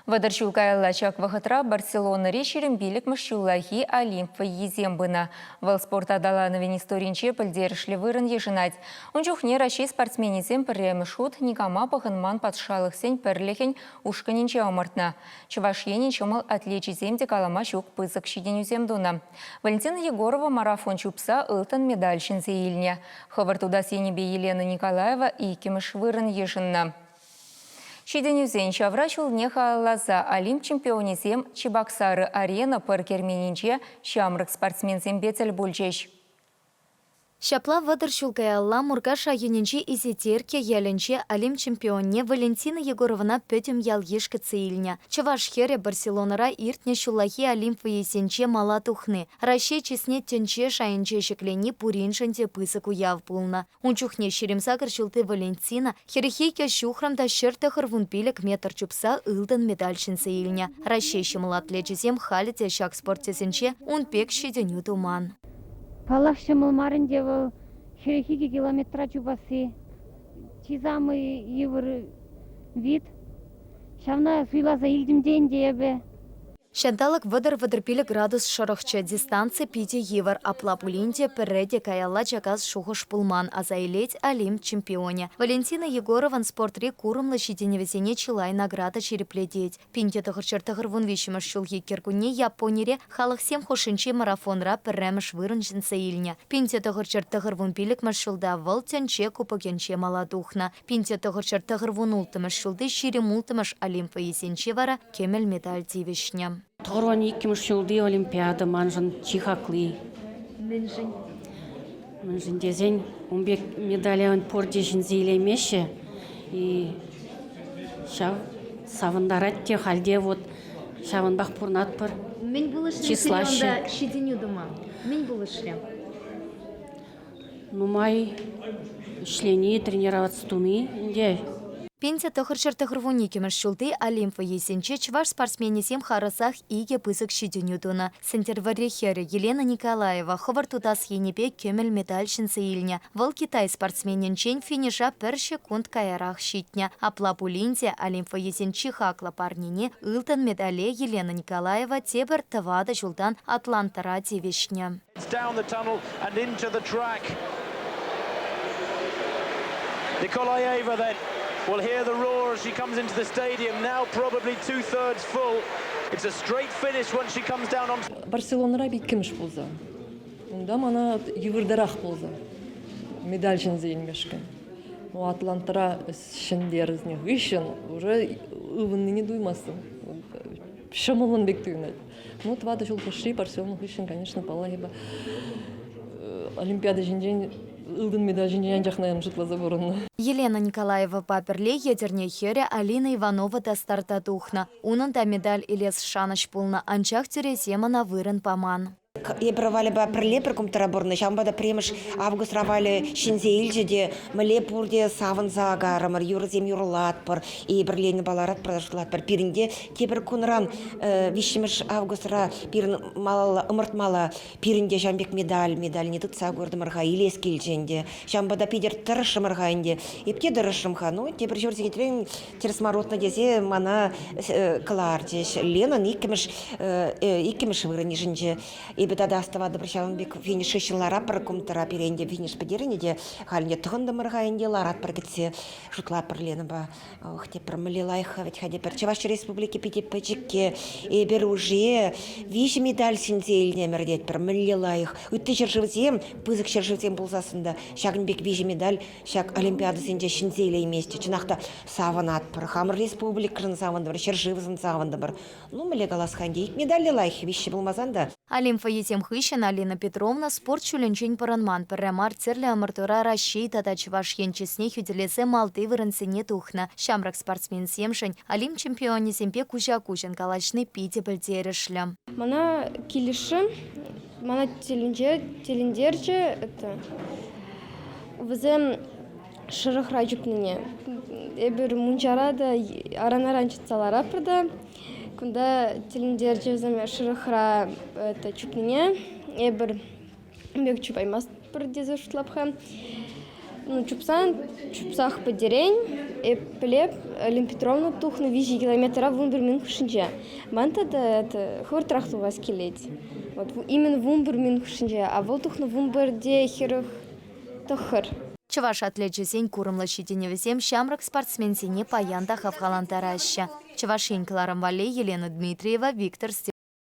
30 ҫул каялла ҫак вӑхӑтра Барселонӑри 25-мӗш ҫуллахи Олимп вӑййисем пынӑ. Вӑл спорт аталанӑвӗн историнче пӗлтерӗшлӗ вырӑн йышӑнать. Ун чухне Раҫҫей спортсменӗсем пӗрремӗш хут никама пӑхӑнман патшалӑхсен пӗрлӗхӗн ушкӑнӗнче ӑмӑртнӑ. Чӑваш Енӗн ҫӑмӑл атлечӗсем те калама ҫук пысӑк ҫитӗнӳсем тунӑ. Валентина Егорова марафон чупса ылтӑн медаль ҫӗнсе илнӗ. Хӑвӑрт утас енӗпе Елена Николаева иккӗмӗш вырӑн йышӑннӑ. Ҫитӗнӳсен ҫавра ҫулне халалласа Олимп чемпионӗсем Чебоксары Арена пӑр керменӗнче ҫамрӑк спортсменсемпе тӗл пулчӗҫ. Ҫапла 30 ҫул каялла Муркаш районӗнчи Исетерккӗ ялӗнче Олимп чемпионне Валентина Егоровӑна пӗтӗм ял-йыш кӗтсе илнӗ. Чӑваш хӗрӗ Барселонӑра иртнӗ ҫуллахи Олимп вӑййисенче мала тухни, Раҫҫей чысне тӗнче шайӗнче ҫӗклени пуриншӗн те пысӑк уяв пулнӑ. Ун чухне 28 ҫулти Валентина 42 ҫухрӑм та 195 метр чупса ылтӑн медаль ҫӗнсе илнӗ. Раҫҫей ҫӑмӑл атлечӗсем халӗ те ҫак спорт тӗсӗнче ун пек ҫитӗнӳ туман. Паллах, ҫӑмӑл мар ӗнтӗ вӑл 42 километра чупасси. Чи самый йывӑр вид. Ҫавна суйласа илтӗм те ӗнтӗ эпӗ. Ҫанталӑк 30-35 градус шӑрӑхчӗ, дистанци питӗ йывӑр. Апла пулин те пӗрре те каялла чакас шухӑш пулман, аса илет Олимп чемпионӗ. Валентина Егорован спортри курӑмлӑ ҫитӗнӗвӗсене чылай награда ҫирӗплетет. 1993 ҫулхи кӗркунне Японире халӑхсем хушшинчи марафонра пӗрремӗш вырӑн ҫӗнсе илнӗ. 1995 ҫулта вӑл тӗнче кубокӗнче мала тухнӑ. 1996 ҫулти 26-мӗш Олимп вӑййисенче вара кӗмӗл медаль тивӗҫнӗ. 92-мӗш ҫулти Олимпиада маншӑн чи хакли. Мӗншӗн? Мӗншӗн тесен ун пек медале пурте ҫӗнсе илеймеҫҫӗ. И ҫав савӑнтарать те халь те вот ҫавӑнпах пурӑнатпӑр. Мӗн пулӑшрӗ сире унта ҫитӗнӳ тума? Мӗн пулӑшрӗ? Нумай ӗҫлени, тренироваться туни ӗнтӗ. 1992 ҫулти Олимп вӑййисенче чӑваш спортсменӗсем харӑсах икӗ пысӑк ҫитӗнӳ тунӑ. Сӗнтӗрвӑрри хӗрӗ Елена Николаева хӑвӑрт утас енӗпе кӗмӗл медаль ҫӗнсе илнӗ. Вӑл Китай спортсменӗнчен финиша пӗр ҫеккунт каярах ҫитнӗ. Апла пулин те Олимп вӑййисен чи хаклӑ парнине, ылтӑн медале Елена Николаева тепӗр тӑватӑ ҫултан Атлантӑра тивӗҫнӗ. Down the tunnel and into the track. Nikolaeva then will hear the roar as she comes into the stadium, now probably two-thirds full. It's a straight finish once she comes down on... Барселонӑра иккӗмӗш пулса. Унта мана йывӑртарах пулса медаль ҫӗнсе илмешкӗн. Ну, Атлантӑра ҫӗнтернӗ хыҫҫӑн уже ывӑннине туймастӑн. Ҫӑмӑллӑн пек туйӑнать. Ну, тӑватӑ ҫул хушши Барселона хыҫҫӑн, конечно, паллах, эпӗ Олимпиада ҫинчен, ылтӑн медаль ҫинчен анчах, наверное, шутласа пурӑннӑ. Елена Николаевӑпа пӗрле Етӗрне хӗрӗ Алина Иванова та старта тухнӑ. Унӑн та медаль илес шанӑҫ пулнӑ, анчах тӳресем ӑна вырӑн паман. Эпир Вальӑпа пӗрле пӗр кумтӑра пурӑннӑ, ҫавӑнпа та пӗрремӗш августра Валя ҫӗнсе илчӗ те мӗнле пурте савӑнса карӑмӑр, юрӑсем юрлатпӑр, эпир Ленинпа ларатпӑр та шутлатпӑр. Пирӗнте тепӗр кунран виҫҫӗмӗш августра пирӗн малалла ӑмӑртмалла. Пирӗн те ҫавӑн пек медаль, медальне тытса куртӑмӑр-ха, илес килчӗ ӗнтӗ. Ҫавӑнпа та питӗ тӑрӑшрӑмӑр-ха ӗнтӗ. Эп те тӑрӑшрӑм-ха, ну тепӗр ҫур сехетрен тӗрӗс мар утнӑ тесе мана кӑларчӗҫ. Ленӑн иккӗмӗш иккӗмӗш вырӑн йышӑнчӗ. Эпӗ тата астӑватӑп ҫавӑн пек финиш хыҫҫӑн ларатпӑр кумтӑра пире ӗнтӗ финиш пӗтернӗ те халь ӗнтӗ тӑхӑнтӑмӑр-ха ӗнтӗ ларатпӑр кӗтсе шутлатпӑр Ленӑпа. Ох, тепӗр мӗнле лайӑх-ха вӗт-ха тепӗр. Чӑваш Республики питӗ пӗчӗкке. Эпир уже виҫӗ медаль ҫӗнсе илнӗмӗр тетпӗр. Мӗнле лайӑх. Ытти ҫӗршывсем, пысӑк ҫӗршывсем пулсассӑн та ҫакӑн пек виҫӗ медаль ҫак олимпиадӑсенче ҫӗнсе илеймест. Чӑнах та савӑнатпӑр. Хамӑр республикӑшӑн савӑнтӑмӑр, ҫӗршывшӑн савӑнтӑмӑр. Ну, мӗнле калас-ха ӗнтӗ, ик медаль те лайӑх, виҫҫӗ пулмасан та. Олимп вӑййисем хыҫҫӑн Алина Петровна спорт ҫулӗнчен пӑрӑнман. Пӗрре мар тӗрлӗ ӑмӑртура Раҫҫей тата Чӑваш Ен чысне хӳтӗлесе малти вырӑнсене тухнӑ. Ҫамрӑк спортсменсемшӗн Олимп чемпионӗсемпе куҫа-куҫӑн калаҫни питӗ пӗлтерӗшлӗ. Мана килӗшрӗ, мана тӗлӗнтерчӗ это вӗсем шӑрӑхра чупнине. Эпир мунчара та аран-аран чӑтса ларатпӑр та кунта тӗлӗнтерчӗ вӗсем шӑрӑхра это чупнине. Эпир пек чупаймастпӑр тесе шутлап-ха. Ну, чупсан, чупсах пӗтерен. Эп пӗлеп, Лена Петровна тухнӑ 3 километра 11 минут хушшинче. Ман тата это, хӑвӑртрах тухас килет. Вот именно 11 минут хушшинче, а вӑл тухнӑ 11-те 49. Чӑваш атлечӗсен курӑмлӑ ҫитӗнӗвӗсем ҫамрӑк спортсменсене паян та хавхалантараҫҫӗ. Чӑваш Ен кӑларӑм валли Елена Дмитриева, Виктор Степанов.